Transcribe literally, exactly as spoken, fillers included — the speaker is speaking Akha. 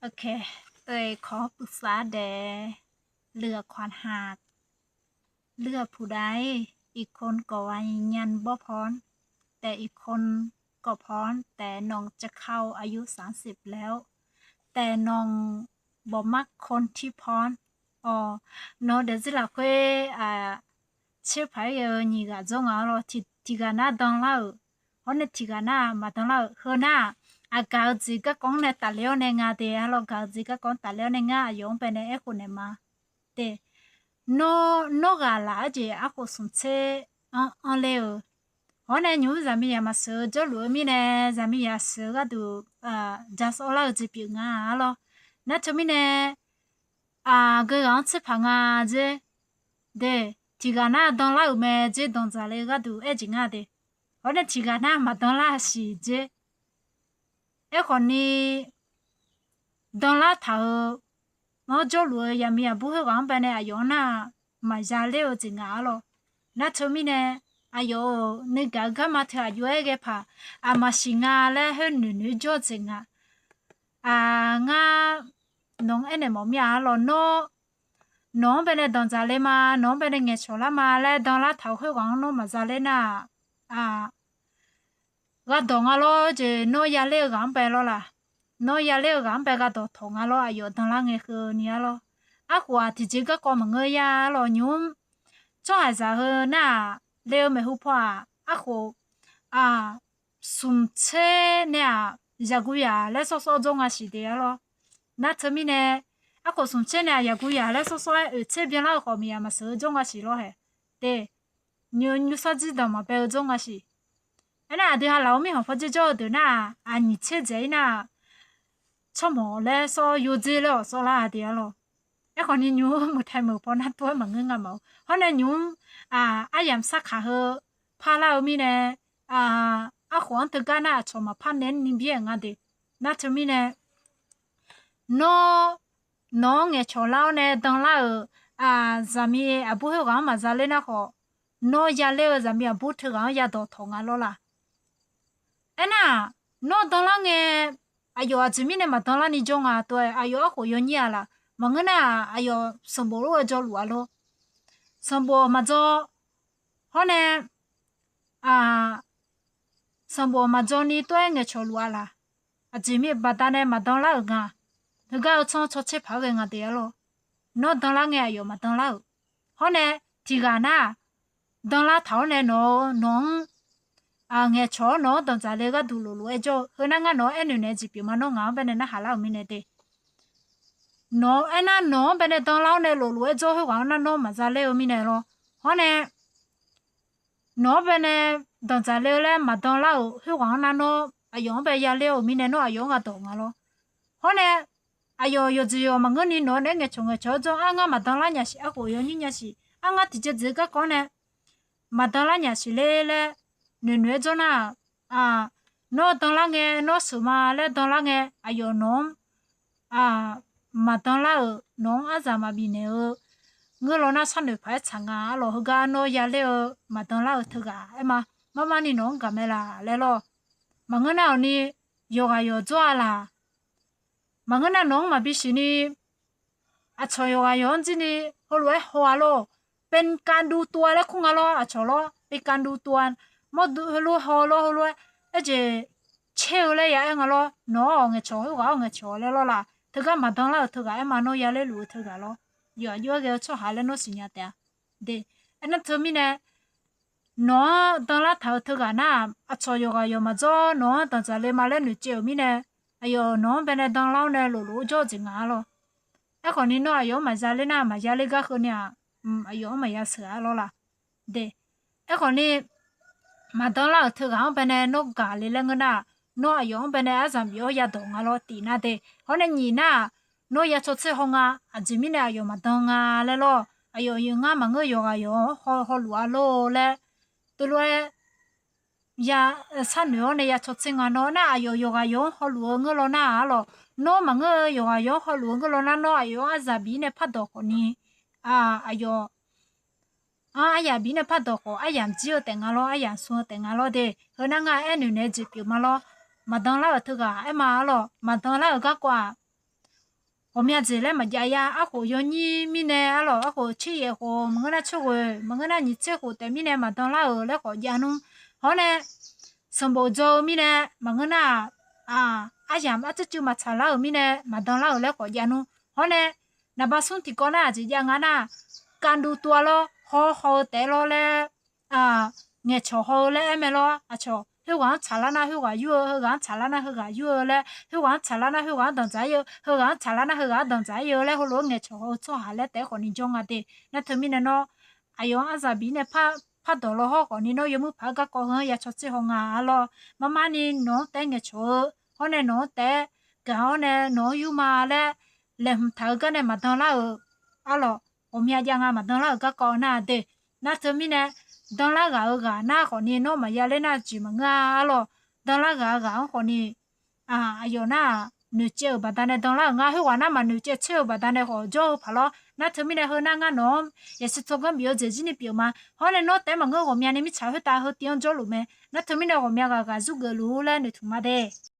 โอเค เตยขอปรึกษาแด่ เรือขวัญหาก เรือผู้ใด อีกคนก็ว่ายังบ่พร้อม แต่อีกคนก็พร้อม แต่น้องจะเข้าอายุสามสิบแล้ว แต่น้องบ่มักคนที่พร้อม Awq, nawq-eu daefzir lafkhoer tserpaq-aer ghae-eu nyiq ghaq dzawr nga arlawr. Tiqghaq nar danlar-euq, hawr nae tiqghaq nar-aq maqdanlar-euq. Heu nar-aq, aqgaq-eu jeq garkawv-anr nae tafler-awr nae nga de arlawr. Gaq-eu jeq garkawv-anr tafler-awr nae ngar aqyawf-anr bae nae aerkhof naeq ma de. Nawr, nawr ghaq laf-aer jeq arkhof smq tser-anr anrler-eu. Hawr nae nymq-mr zaqmiqzaq maqsheuq-eu jawrluf-eu mirnae, zaqmiqzaq sheuq-eu gharduq ja sawr lar-eu jeq pyeuf nga arlawr. Nar teumirnae, aqgeu ghaq-anr tserpaq nga jer. De, tiqghaq nar danlar-euq mae jer danqdzaq le-eu gharduq aer jeq nga de. Hawr nae tiqghaq nar maqdanlar-a siq jer. Aerkhawf ni, danlar taq-eu, nawr jawrluf-eu zaqmiq aqbur khoerghaq-anr bae nae aqyawf-anr nar-aq, maqza ler-eu jeq nga arlawr. Nar teumirnae, aqyawf-euq nuigaq-eu garma teu aqjox-aer ghae paq, aqmaqsiq nga laer khoer noeqnoeq jawr-eu jeq nga. Aq, ngar nawq-anr aernaeq mawf mir-a arlawr. Nawr, nawq-anr bae nae danqdzaq le ma, nawq-anr bae nae ngaeqcawq lar ma laer danlar taq-eu khoerghaq-anr nawr maqza ler nar-aq, aq, ghadawq nga lawr jeq nawr yaler-eu ghaq-anr bae lawr laq. Nawr yaler-eu ghaq-anr bae ghadawq tawq nga lawr, aqyawf danlar ngae keuvni arlawr. Arkhof-aq tiqjeq garkawv maqngeur ya arlawr nymq-mr. Tsawrhaqzaq heu nar-aq, le-eu maeqhu paw-aq, arkhof, aq, smq tser nae-aq, yaqguv yaq laer sawr sawr jawr nga siq de arlawr. Nar teumirnae, arkhof smq tser nae-aq yaqguv yaq laer sawr sawr-aer oeq tser byanlar-eu khawf miqyaq maqsheuq-eu jawr nga siq lawr hae. De, nymr nymr sarjir danq maqbae-eu jawr nga siq. Aernar aqdui ha laf-eu mirkhanq pawdzer jawr-eu deuq nar-aq, aqnyiq tser dzaeq-ir nar-aq, tsawrmawq laer sawr-awr yodzer laer-awq sawr lar-a de arlawr. Aerkhawf ni nymq-mr meuq tae meuq paw nar tov-aer maqngeur nga maq-awr. Hawr nae nymq-mr, aq, aryamq sarkaq heu parlar-eu mirnae, aq, arkhof-anr teugar nar aqcawq maqpar naeq-aer ni byaer-euq nga de. Nar teumirnae, nawr, nawq-anr ngaeqcawq lar-awr nae danlar-euq, aq, zaqmiq aqbur khoerghaq-anr maqza ler nar khawf, nawr yaler-eu zaqmiq aqbur teughaq-anr yadawq tawq nga lawr laq. Aernar-aq, nawr danlar ngae, aqyawf aqjeq mirnae maqdanlar ni jawr nga tov-aer aqyawf arkhof yawnyir-a laq. Maqngeur nar-aq, aqyawf sanqbof lof-aer jawrluf-a lor. Sanqbof maqdzaw, hawr nae, aq, sanqbof maqdzaw ni tov-aer ngaeqcawq luf-a laq. Aqjeq mirnae baqdanae maqdanlar-euq nga. Heugar-eu tsanr cawtser paq-aer ghae nga de arlawr. Nawr danlar ngae aqyawf maqdanlar-euq. Hawr nae, tiqghaq nar-aq, danlar taq-awr nae nawq-eu nawq-anr, aq, ngaeqcawq-awr nawq-anr danqdzaq le gharduq loflof-aer jawr-eu. Heu nar ngar nawq-anr aernoeq naeq-eu jeq pyeuf ma nawr ngaq-anr bae nae narhaq lar-euq mirnae de. Nawq-eu aernar nawq-anr bae nae danlar-awr nae loflof-aer jawr khoerghaq-anr nar nawr maqza ler-eu mirnae lawr. Hawr nae, nawq-anr bae nae danqdzaq le-eu laer maqdanlar-euq khoerghaq-anr nar nawr aqyawf-anr bae yaler-euq mirnae nawr aqyawf-anr ghadawq nga lawr. Hawr nae, aqyawf yawqjeq yawq maqngeur ni nawq-eu naeq-aer ngaeqcawq ngaeqcawq-aer jawr-anr ngar maqdanlar nya siq, arkhof yawnyir nya siq, arngar tiqjeq jeq garkawv-anr nae maqdanlar nya siq ler laer noeqnoeq-aer jawr nar-aq, aq, nawr danlar ngae nawr sheuq ma laer danlar ngae aqyawf nawq-anr, aq, maqdanlar-euq nawq-anr arzaq maqbif naeq-eu ngeur law nar sharnoeq paq-aer tsaq nga arlawr. Heugar nawr yaler-eu maqdanlar-euq teughaq aer ma. Marmar ni nawq-anr gaq mae laq laer lawr. Maqngeur nar-awq ni yawqghaq yawq jawr-a laq. Maqngeur nar nawq-anr maqbi siq ni, aqcawq yawqghaq yawq-anr jir ni, heulof-aer haw-a lor. Pekaduv tov-a laer kur nga lor, aqcawq lor, pekaduv tov-a. Mawrdo heulof haw lor, heulof-aer, aerjeq caer-eu laer ya aer nga lor. Nawq-awr ngaeqcawq khoerghaq-awr ngaeqcawq laer lawr laq. Teugar maqdanlar-euq teughaq aer ma, nawr yaler luf-eu teughaq lor. Yawqha jov-aer ghae-eu tsawrhaq laer nawr siqnya taef-a. De, aernar teumirnae, nawq-anr danlar taq-euq teughaq nar-aq, aqcawq yawqghaq yawq maqdzawr nawq-anr danqdzaq le ma laer noeqtsaev-euq mirnae, aqyawf nawq-anr bae nae danlar-awr nae loflof-aer jawr-eu jeq nga-a lor. Aerkhawf ni nawr aqyawf-anr maqya ler nar maqya ler gar heu ni-aq, aqyawf-anr maqya sheuq-a lawr laq. De, aerkhawf ni, maqdanlar-euq teughaq-anr bae nae nawr gaq le laer ngeur nar-aq, nawr aqyawf-anr bae nae arzaq bif-awr yadawq nga lawr tiq nar de. Hawr nae nyiq nar-aq, nawr ya caw tser haw nga, aqjeq mirnae aqyawf maqdan nga laer lawr. Aqyawf ngar maqngeur yawqghaq yawq-anr haw, hawluf-a lor laer, teulof-aer ya, sharnoeq-awr nae ya caw tser nga nawr nar aqyawf yawqghaq yawq-anr hawluf-eu ngeur law nar-aq arlawr. Nawr maqngeur-eu yawqghaq yawq-anr hawluf-eu ngeur law nar nawr aqyawf-anr arzaq bif-ir nae pardawq khawf ni, aqyawf Anr aryamq bif nae pardawq khawf, aryamq jir-eu taef nga lawr, aryamq smq-eu taef nga lawr de. Heu nar ngar aernoeq naeq-eu jeq pyeuf ma lawr. Maqdan lar-euq teughaq aer ma arlawr. Maqdan lar-euq garkawv-aq, ghawqmya jeq laer maqjav ya. Arkhof yawnyir mirnae arlawq, arkhof tser yaef khof maqngeur nar, tsawrghoeq maqngeur nar, nyiq tser khof taef mirnae maqdan lar-euq laer khawf jav nmr. Hawr nae sanqbof dzaw-eu mirnae maqngeur nar-aq, aryamq arcuiv cuiv maqtsaq lar-euq mirnae maqdan lar-euq laer khawf jav nmr. Hawr nae naqba smr tiqkawv nar aqjeq jav nga nar, kavduv tuv-a lawr, haw haw-eu taef-aer lawr laer ngaeqcawq haw-eu laer aer mae lawr. Aqcawq khoerghaq-anr tsaqlar nar khoerghaq yur-eu, heughaq-anr tsaqlar nar heughaq yur-eu laer, khoerghaq-anr tsaqlar nar khoerghaq-anr danqdzaq ir-eu, heughaq-anr tsaqlar nar heughaq-anr danqdzaq ir-eu laer heulof-aer ngaeqcawq haw-eu tsawrhaq laer taef-aer khawfni jawr nga de. Nar teumirnae nawr aqyawf-anr arzaq bif nae par pardawq law hawr khawfni nawr yawmuir paq-aer garkawv heu-anr ya caw tser haw nga-a lawr. Marmarni nawq-anr taef-aer ngaeqcawq-eu, hawr nae nawq-anr taef-aer gaq-awr nae nawq-anr yur ma laer laeqhmq taq-eu gar nae maqdan lar-euq arlawq, ghawqmya jav nga maqdan lar-euq garkawv nar de. Nar teumirnae danlar ghaq-eu ghaq nar khawfni nawr maqya ler nar jeq maqngeur-a arlawq. Danlar ghaq-eu ghaq-anr khawfni aqyawf nar-aq noeqcaev-euq baqdanae danlar-euq nga. Khoerghaq nar maqnoeqcaev tser-euq baqdanae khawf jawr-eu paq lawr. Nar teumirnae heu nar ngar nawq-anr yaqsur tsawrganr bif-eu jeq jir ni pyeuf ma. Hawr nae nawr taef-aer maqngeur, ghawqmyani mirtsaq khoertav heu tiv-anr jawrluf mae. Nar teumirnae ghawqmya ghaq ghaq zurgeuf luf-ur laer noeqtmq ma de.